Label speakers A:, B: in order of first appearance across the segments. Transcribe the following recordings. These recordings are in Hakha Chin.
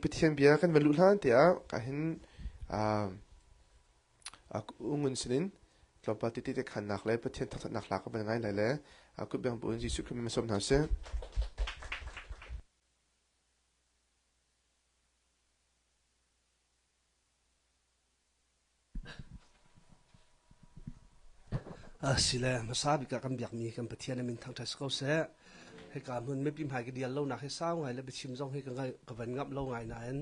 A: Pathian bia kan van luh hlan tiah ka hin ungun sinin tlawmpal tete te khannak le Pathian thangthatnak hla ka van ngai lai le kutbeng bu in Jesuh Khrih min sawm hna sih.
B: Asile hmasa bik ah kan biakmi kan Pathian a min thangṭhat si ko seh. Hika hmun mipi hmai ka dial lonak hi sau ngai le biachim zong hi ka van ngamh lo ngai nain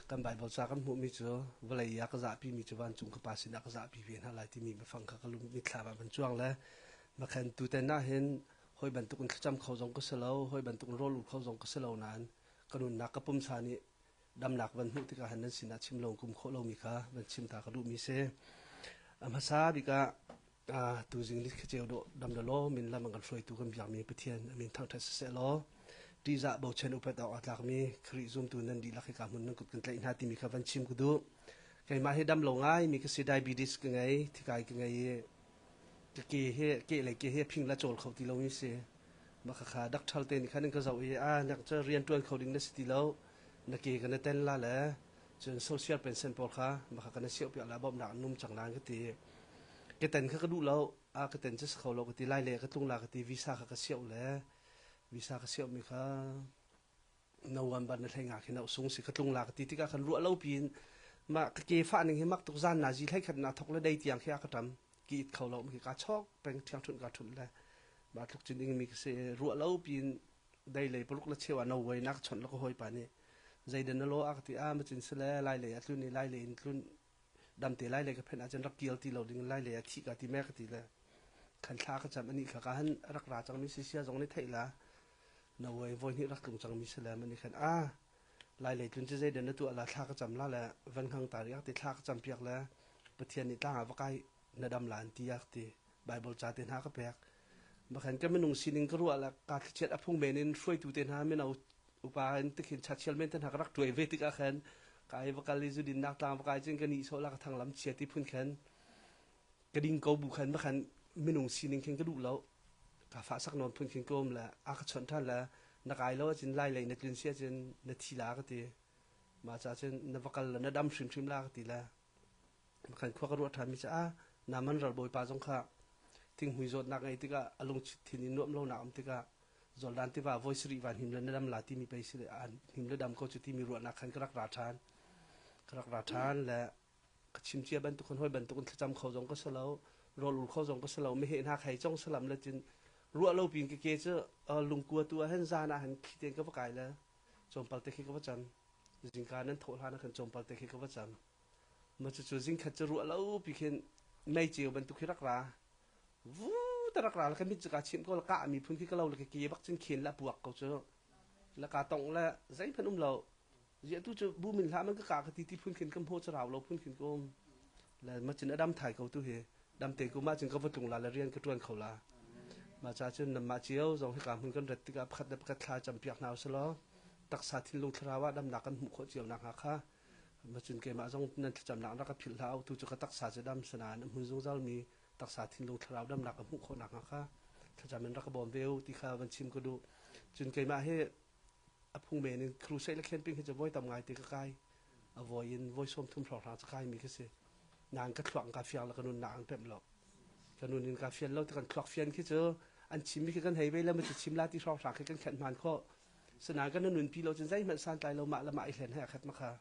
B: kan Baibal ca kan hmuhmi cu vawlei ah ka zahpimi cu vancung ka Pa sinah ka zahpi ve hna lai timi biafang kha ka lung mitthlam ah van cuang le makhan tuten ah hin hawi bantuk in thlacam kho zong ka si lo, hawi bantuk in rawl ul kho zong ka si lo nain ka nunnak ka pumsa nih damnak van hmuh tikah han nan sinah chim lo kum khawh lomi kha van chim ta ka duhmi si. A hmasa bik ah tuzing ni ceu dawh dam law min lam an kan hruaitu kan biakmi Pathian a min thangṭhat siseh law ṭihzah bochan upat awk aa tlakmi Khrih zumtu nan dihlak hika hmun nan kut kan tlaih hna timi kha van chim ka duh. Keimah hi dam lo ngai mi ka si diabetes ka ngei thikai ka ngei i ka ke hi ke lei ke hi phing la cawl kho ti lomi si. Mah khakha doctor te nih khan an ka zoh i a nak cu rian ṭuan kho ding na si ti lo na ke ka na ten la le cun social pension pawl kha mah kha ka na siauh piak la bawmhnak an um cang la an ka ti. Ka ten kha ka duh lo a ka ten cu si kho lo ka ti lai le ka tlung la ka ti visa kha ka siauh le visa ka siauh mi kha November na hlei nga khi na sung si ka tlung la ka ti tikah khan ruah lo piin mah ka ke fah ning hi mak tuk zan na zi hlei khat na thok le dei tiang khi a ka ṭam ki it kho lo mi ka chok peng ṭhiang ṭhunh ka ṭhunh le mah tluk cun ing mi ka si ruah lo piin dei lei paruk le cheu ah no way nak chawnh le ka hawi pa nih zeidan na lo a ka ti a ma cin sile lai lei a tlun i lai lei in tlun dam te lai lei ka phen ahcun rak kial ti lo ding lai lei ah thih ka ti me ka ti le khan thla ka cam ani kha ka han rak ra cang mi si sia zong nih theih la no way voi hnih rak tlung cang mi si le mani khan a lai lei tlun cu zeidan na tuah la thla ka cam la le van hang ta riak ti thla ka cam piak le Pathian nih tlang ah va kai na dam la an ti ak ti Bible ca te hna ka pek Bakhan ka minung sining ka ruah le ka thlachiat a phung men in hruaitu te hna mino upa in tikhin chachial men te hna ka rak tuai ve tikah khan kai va kal i zudin nak tlang va kai cun ka nih sawh la ka thang lam chia ti phun khan ka ding ko bu khan bakhan minung sining khin ka duh lo ka fa sak nawn phun khin ka um le a ka chawnh than le na kai lo acin lai lei na tlun si acin na thi la ka ti ma cha cun na va kal le na dam hrimhrim la ka ti le Kan khua ka ruah ṭhanmi cu ah Naaman ralbawipa zong kha thinghmui zawtnak ngei tikah a lungchit thin i nuamh lonak um tikah Jordan tiva voi sarih van him le na dam la timi pei si an him le dam ko cu timi ruahnak khan ka rak ra ṭhan. Ka rak ra ṭhan le ka chim cia bantuk khan hawi bantuk in thlacam kho zong ka si lo, rawl ul kho zong ka si lo, meheh hna khai cong salam le cun ruah lo pin ka ke cu lungkua tu ah hin zan ah hin khi tein ka va kai le tlawmpal te khi ka va cam. Zingka nan thawh hlan ah khan tlawmpal te khi ka va cam. Ma cucu zingkhat cu ruah lo pi khin mei ceu bantuk khi rak ra. Vu ta rak ra la ka mit cu ka chimh ko la kah mi phun khi ka lo le ka ke bak cun khen la puak ko cu. La ka tongh le zeihmanh um lo. Ziah tu cu bu min hlah man ka kah ka ti ti phun khin ka hmu cu rau lo phun khin ka um. Le ma cun a dam thai ko tu hi. Dam te ko ma cun ka va tlung la le rian ka tuan kho la. Ma cha cun namah cio zong hika hmun kan rat tikah pakhat le pakhat thla cam piak hna usalaw taksa thinlung thlarau ah damnak kan hmuh khawh cio nak hnga kha Macun keimah zong nan thlacamnak rak ka philh hlah u tu cu ka taksa cu dam sanain a hmun zungzal mi taksa thinlung thlarau damnak ka hmuh khawh nakhnga kha thlacam in rak ka bawm ve u ti kha van chim ka duh. Cun keimah hi a phung men in crusade le camping hi cu voi tam ngai te ka kai. A voi in voi 30 hrawnghrang cu kai mi ka si. Nain ka thluak ka fiang le ka nunnak an pemh lo. Ka nun in ka fian lo ti kan thluak fian khi cu an chim mi khi kan hei ve le ma ci chim la ti hrawnghrang khi kan khenh hman khawh. Sinain kan nunpi lo cun zeihmanh santlai lo mah le mah i hlen he a khat ma kha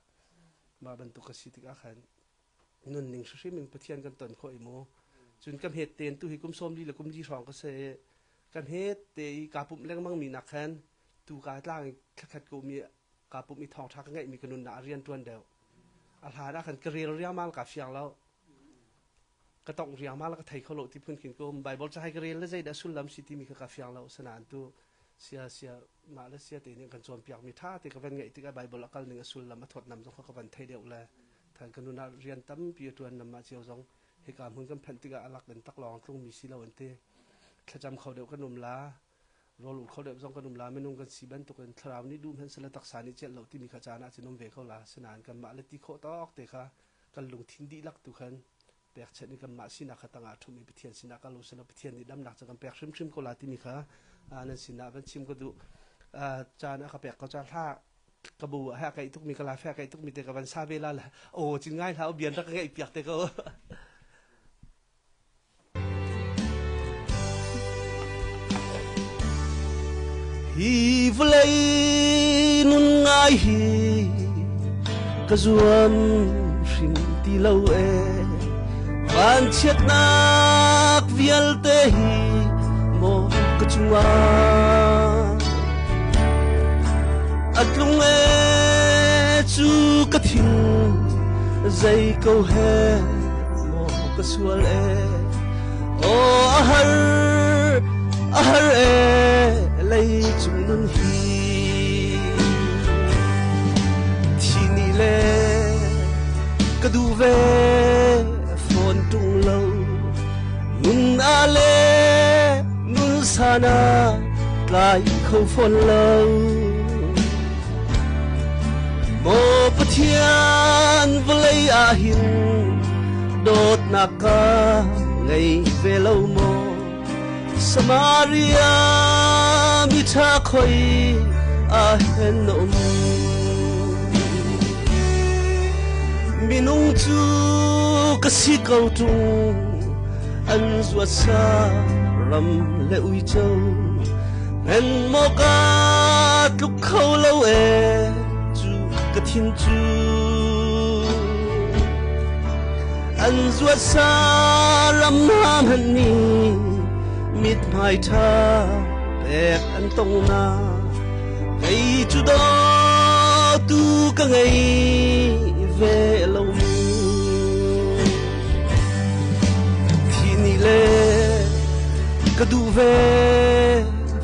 B: mah bantuk ka si tikah khan nunning hrimhrim in Pathian kan ton khawh i mu cun ka hmet tein tu hi kum 40 le kum li hrawng ka si i ka hmet te i kaa pumh lengmang mi nak khan tu ka tlang i thlakhat ko mi kaa pumh i thawngṭha ka ngeih mi ka nunnak a rian ṭuan deuh a hlan ah khan ka rel riangmang ka fiang lo ka tongh riangmang le ka thei kho lo ti phun khin ka um Bible ca hai ka rel le zeidah sullam si timi kha ka fiang lo sanain tu sia sia mah le sia te nih kan cawnpiak mi ṭha te ka van ngeih tikah Bible a kal ning a sullam a thawtnam zong kha ka van thei deuh le than ka nun ah rian tampi a ṭuan nam ah cio zong hika hmun kan phanh tikah a lak in taklawng tlung mi si lo an ti thlacam kho deuh kan um la rawl ul kho deuh zong kan um la minung kan si bantukin thlarau nih duh hmanh sela taksa nih celh lo timi kha caan ah cun um ve ko la sinain kanmah le ti khawh tawk te kha kan lungthin dihlak tu khan pekchanh in kanmah sinak kha tangah ṭhum i Pathian sinah kal u selaw Pathian nih damnak cu kan pek hrimhrim ko la timi kha nan sinah van chim ka duh. Caan a ka pek ko ca hlah. Ka bu ah he kai tukmi ka la fe kai tukmi te ka van sa ve la le o cin ngai hlah bian rak ka ngeih piak te ko. Hi vawlei nun ngai hi ka zuam hrim ti lo e vanchiatnak vialte hi maw ka cungah a tlung e cu ka thin zei ko he maw ka sual e aw a har a har e lei cung nun hi thi ni le ka duh ve fawn tung lo nun a le nun sana tlai kho fawn lo Maw Pathian vawlei ah hin dawtnak ka ngei ve lo maw Samaria miṭha khoi ah hen na um Minung cu ka si ko ṭung an zuat sa ram le uico Ngan maw ka tluk kho lo e cu ka thin cu an zuat sa ram hna hmanh nih mithmai ṭha pek an tong na kei cu dawtu ka ngei ve lo mu Thi ni le ka duh ve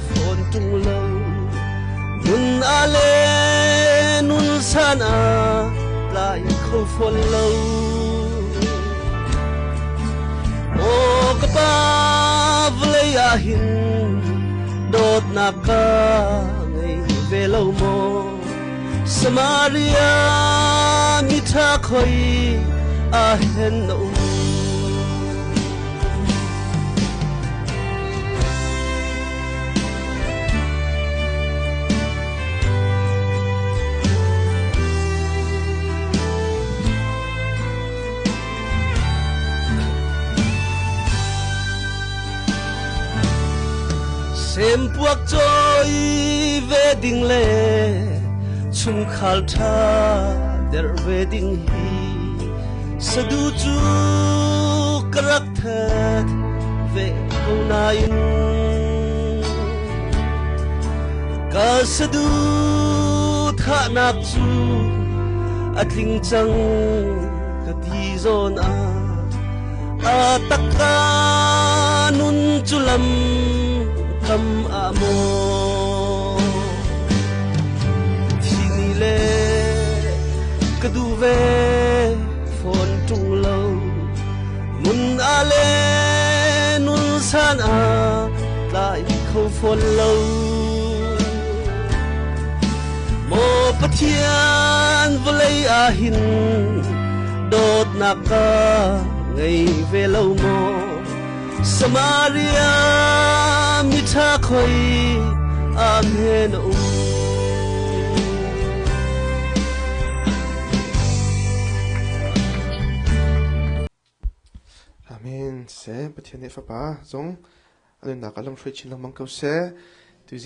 B: fawn ṭung lo nun a le nun san a tlai kho fawn lo Aw ka pa vawlei ah hin dawtnak ka ngei ve lo maw Samaria miṭha khoi ah hen na um. Sempuak cawi ve ding le chungkhar ṭha der ve ding hi sadu cu ka rak that ve ko nain ka sadu thahnak cu a tling cang ka ti zawn ah a takka nun cu lam kam ah maw thi ni le ka duh ve fawn ṭung lo nun a le nun san a tlai kho fawn lo Maw Pathian vawlei ah hin dawtnak ka ngei ve lo maw Samaria miṭha khoi amen a um
A: Amen. Seh Pathian nih fapa zong a nunnak ah lamhruai chin lengmang ko seh.